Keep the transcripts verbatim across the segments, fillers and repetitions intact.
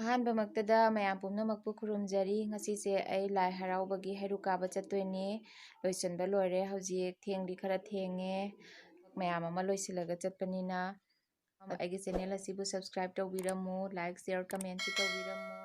ꯑꯍꯥꯟꯕꯃꯛꯇꯗ ꯃꯌꯥꯝ ꯄꯨꯝꯅꯃꯛꯄꯨ ꯈꯨꯔꯨꯝꯖꯔꯤ꯫ ꯉꯁꯤꯁꯦ ꯑꯩ ꯂꯥꯏ ꯍꯔꯥꯎꯕꯒꯤ ꯍꯩꯔꯨꯛ ꯀꯥꯕ ꯆꯠꯇꯣꯏꯅꯦ꯫ ꯂꯣꯏꯁꯤꯟꯕ ꯂꯣꯏꯔꯦ꯫ ꯍꯧꯖꯤꯛ ꯊꯦꯡꯗꯤ ꯈꯔ ꯊꯦꯡꯉꯦ꯫ ꯃꯌꯥꯝ ꯑꯃ ꯂꯣꯏꯁꯤꯜꯂꯒ ꯆꯠꯄꯅꯤꯅ꯫ ꯑꯩꯒꯤ ꯆꯦꯅꯦꯜ ꯑꯁꯤꯕꯨ subscribe ꯇꯧꯕꯤꯔꯝꯃꯨ, like, share, comment ꯁꯨ ꯇꯧꯕꯤꯔꯝꯃꯨ꯫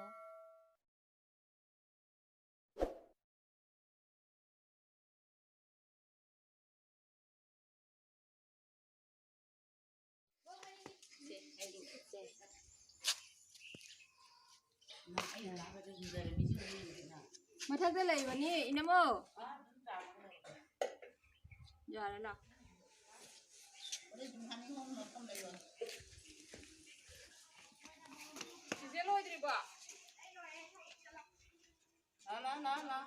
ꯃꯊꯛꯇ ꯂꯩꯕꯅꯤ, ꯏꯅꯝꯃꯣ꯫ ꯌꯥꯔꯦ, ꯂꯥꯛ꯫ ꯆꯤꯆꯦ ꯂꯣꯏꯗ꯭ꯔꯤꯕꯣ? ꯂꯥ, ꯂꯥ, ꯂꯥ, ꯂꯥ꯫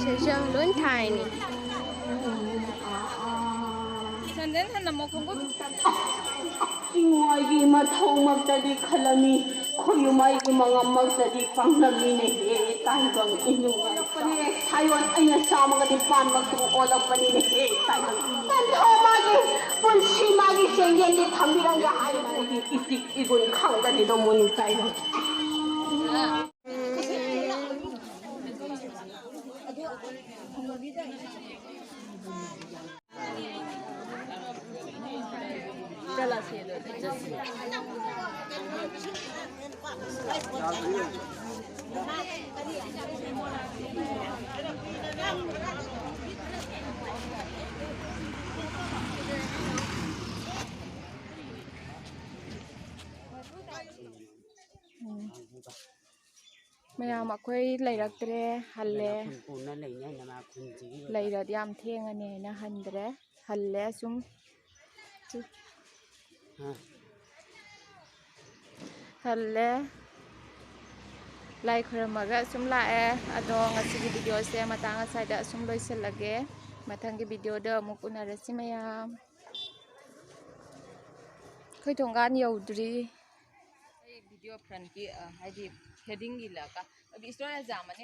ꯁꯤꯁꯨ ꯂꯣꯏ ꯊꯥꯏꯅꯤ꯫ ꯁꯟꯗꯦꯟ ꯍꯟꯅ ꯑꯃꯨꯛ ꯈꯣꯡꯎꯞ ꯏꯉꯥꯏꯒꯤ ꯃꯊꯧꯃꯛꯇꯗꯤ ꯈꯜꯂꯝꯃꯤ, ꯈꯣꯏꯌꯨꯝ ꯑꯩꯒꯤ ꯃꯉꯝꯃꯛꯇꯗꯤ ꯄꯥꯡꯂꯝꯃꯤꯅꯦꯍꯦ ꯇꯥꯏꯕꯪ ꯏꯅꯨꯡꯉꯥꯏ꯫ ꯁꯥꯌꯣꯟ ꯑꯩꯅ ꯆꯥꯝꯃꯒꯗꯤ ꯄꯥꯟꯃꯛꯇꯕꯨ ꯑꯣꯜꯂꯛꯄꯅꯤꯅꯦꯍꯦ ꯇꯥꯏꯕꯪ ꯏꯅꯨꯡꯉꯥꯏ꯫ ꯄꯟꯊꯧ ꯃꯥꯒꯤ ꯄꯨꯟꯁꯤ ꯃꯥꯒꯤ ꯆꯦꯡꯌꯦꯟꯗꯤ ꯊꯝꯕꯤꯔꯝꯒꯦ ꯍꯥꯏꯕꯅꯤ꯫ ꯏꯇꯤꯛ ꯏꯒꯨꯟ ꯈꯪꯗꯅꯤꯗꯣ ꯃꯣꯅꯤ ꯇꯥꯏꯕꯪ꯫ ꯃꯌꯥꯝ ꯑꯩꯈꯣꯏ ꯂꯩꯔꯛꯇ꯭ꯔꯦ, ꯍꯜꯂꯦ꯫ ꯈꯨꯟ ꯄꯨꯟꯅ ꯂꯩꯅꯤ ꯍꯥꯏꯅ ꯃꯥ ꯈꯨꯟꯁꯤꯒꯤ ꯑꯣꯏꯕ꯫ ꯂꯩꯔꯗꯤ ꯌꯥꯝ ꯊꯦꯡꯉꯅꯤ ꯍꯥꯏꯅ ꯍꯟꯗ꯭ꯔꯦ, ꯍꯜꯂꯦ꯫ ꯁꯨꯝ ꯑꯥ꯫ ꯍꯜꯂꯦ꯫ ꯂꯥꯏ ꯈꯨꯔꯨꯝꯃꯒ ꯁꯨꯝ ꯂꯥꯛꯑꯦ꯫ ꯑꯗꯣ ꯉꯁꯤꯒꯤ ꯚꯤꯗꯤꯑꯣꯁꯦ ꯃꯇꯥꯡ ꯑꯁ꯭ꯋꯥꯏꯗ ꯑꯁꯨꯝ ꯂꯣꯏꯁꯤꯜꯂꯒꯦ꯫ ꯃꯊꯪꯒꯤ ꯚꯤꯗꯤꯑꯣꯗ ꯑꯃꯨꯛ ꯎꯅꯔꯁꯤ ꯃꯌꯥꯝ꯫ ꯑꯩꯈꯣꯏ ꯊꯣꯡꯒꯥꯟ ꯌꯧꯗ꯭ꯔꯤ꯫ ꯑꯩ ꯚꯤꯗꯤꯑꯣ ꯐ꯭ꯔꯟꯀꯤ, ꯑ, ꯍꯥꯏꯗꯤ ꯍꯦꯗꯤꯡꯒꯤ ꯂꯥꯛꯀ-, ꯑꯗꯨ ꯏꯁꯇꯣꯔꯦꯖ ꯌꯥꯝꯃꯅꯤ꯫